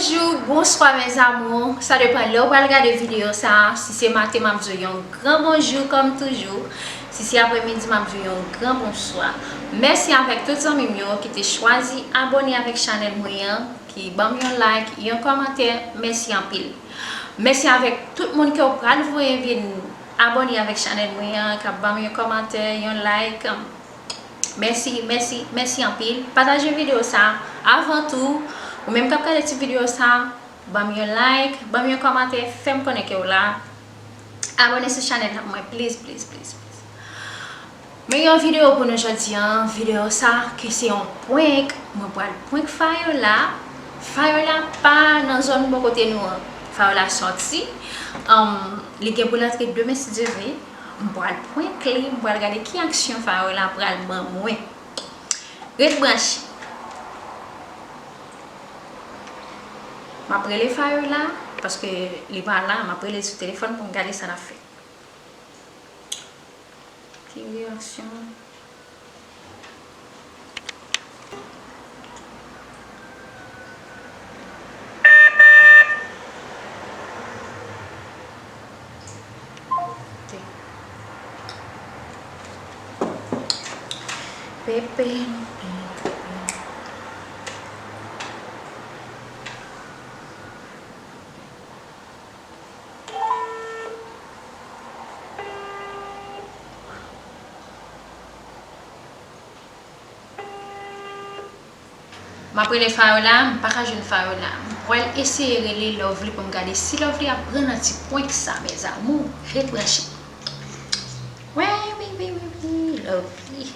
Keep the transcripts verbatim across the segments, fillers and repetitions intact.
Bonjou, bonswa mes amours. Sa depann lè w pral gade videyo sa. Si se maten, m ap di w yon gran bonjou kòm toujou. Si se apremidi, m ap di w yon gran bonswa. Mèsi avèk tout zanmi m yo ki te chwazi abòne avèk chanèl mwen an, ki ban m yon like, yon kòmantè. Mèsi anpil. Mèsi avèk tout moun ke w pral voye vin abòne avèk chanèl mwen an, k ap ban m yon kòmantè, yon like. Mèsi, mèsi, mèsi anpil. Pataje videyo sa. Avan tou, ou menm k ap gade ti videyo sa, ban m yon like, ban m yon kòmantè, fè m konnen ke w la. Abòne sou chanèl mwen, please, please, please, please. Men yon videyo pou nou jodi an, videyo sa, ke se yon prank, mwen pral prank Fayola. Fayola pa nan zòn bò kote nou an. Fayola sòti, um, li gen pou l antre demen si Dye vle. M pral prank li, m pral gade ki aksyon Fayola pral ban mwen. Ret branche. M ap rele Fayola, paske li pa la, m ap rele l sou telefòn pou m gade sa l ap fè. Ki reyaksyon? Pepe, pepe. M ap rele Fayola, m pa ka jwenn Fayola. M pral eseye rele Lovely pou m gade si Lovely ap pran nan ti prank sa, mes amours. Ret branche. Wi, wi, wi, wi, wi, Lovely.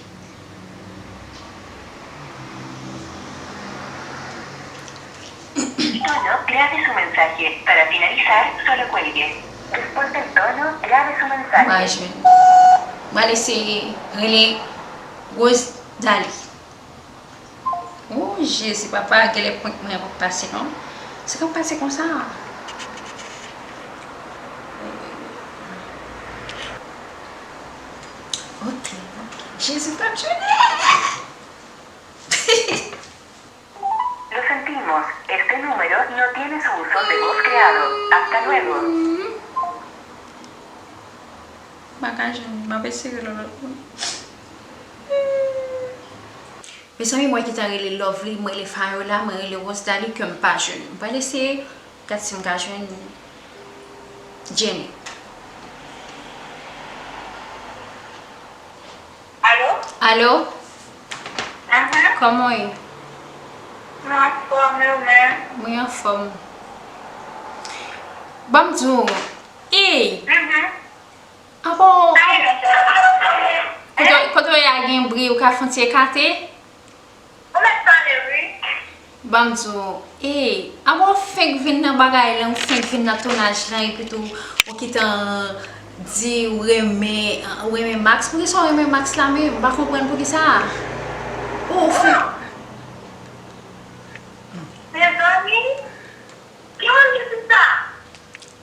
Tono, grabe su mensaje. Para finalizar, solo cuelgue. Después del tono, grabe su mensaje. Mwen jwenn. Mwen eseye rele Rose Dali. Oh, Jezi, papa, genlè prank mwen ap pase, non? Sa k ap pase konsa? Ok, ok. Jezi, m p ap jwenn. Lo sentimos, este número no tiene su buzón de voz creado. Hasta luego. M pa ka jwenn, m ap eseye rele yon lòt moun. Mezanmi, mwen gentan rele Lovely, mwen rele Fayola, mwen rele Rose Dali, ke m pa jwenn. M pral eseye, gad si m ka jwenn Jenny. Alo? Alo? Mhm. Kòman w ye? Mwen anfòm, ou menm? Mwen anfòm. Ban m di w, ey! Mhm. Abò, kote, kote w ye a gen bri, ou ka fè yon ti ekate? Ou mèt pale, wi. Ban m di w, ey, abò, ou fenk vin nan bagay lan, ou fenk vin nan tounaj lan, epi tou, ou gentan di ou renmen, ou renmen Max. Poukisa w renmen Max la menm? M pa konprann poukisa. Ou fenk. Mezanmi, ki moun ki di sa?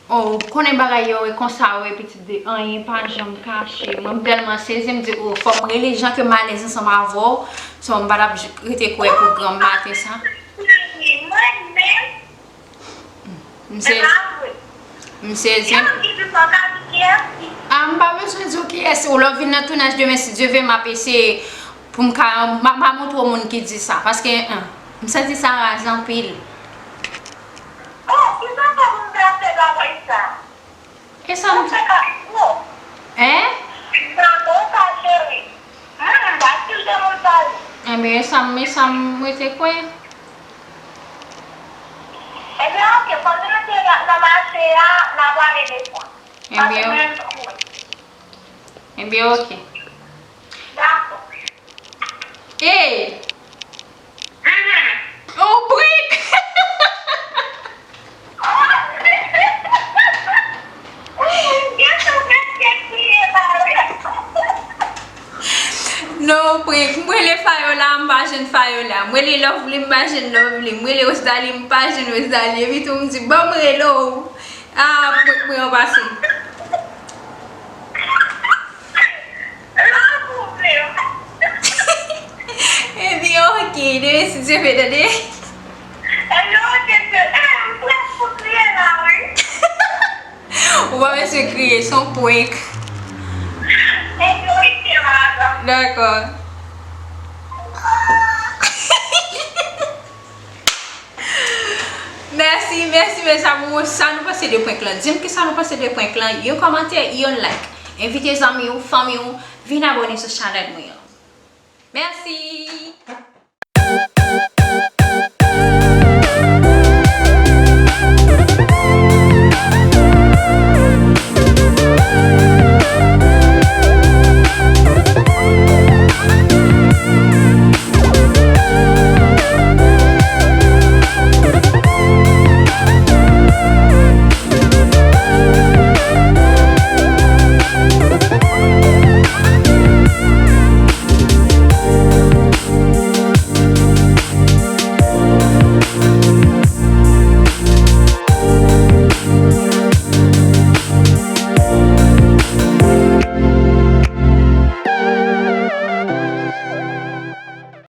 Oh, ou konnen bagay yo e konsa yo e pitit de anyen pa janm kache. Mwen m tèlman sezi, m di, oh, fò m rele jan ke m alèz ansanm avè w. So, m pa t ap j-, rete kwè pou granm maten sa. Mwen menm, m se, m sezi. Ah, m pa bezwen di w kiyès. Ou lè w vin nan tounaj demen, si Dye vle, m ap eseye pou m ka, m a, m a montre w moun ki di sa. Paske, en, m santi sa raz anpil. Oh, ki sa fè moun sa fè bagay sa? E sa m... Sa fè ka tro. Hein? Nan bon sa, cheri. Hmm, pa kite moun pale. Enben, e sa m, e sa m rete kwè. Ebyen, oke, pandan nou te nan mache a, n a pale de sa. Ebyen, ebyen, oke. Dakò. Ey! Mhm. Yon prank! Ou gen tou prèske kriye, mari. Non, prank. M rele Fayola, m pa jwenn Fayola. M rele Lovely, m pa jwenn Lovely. M rele Rose Dali, m pa jwenn Rose Dali. Epi tou, m di, ban m rele w. Ah, prank mwen an pase. Ebyen, oke, demen si Dye vle, tande. Ebyen, oke, se, eh, Ou pa bezwen kriye, se yon prank. Dakò. Mèsi, mèsi, mèsi. Sa nou panse de prank lan? Di m kisa nou panse de prank lan. Yon kòmantè, yon like. Envite zanmi w, fanmi w, vin abòne sou chanèl mwen an. Mèsi.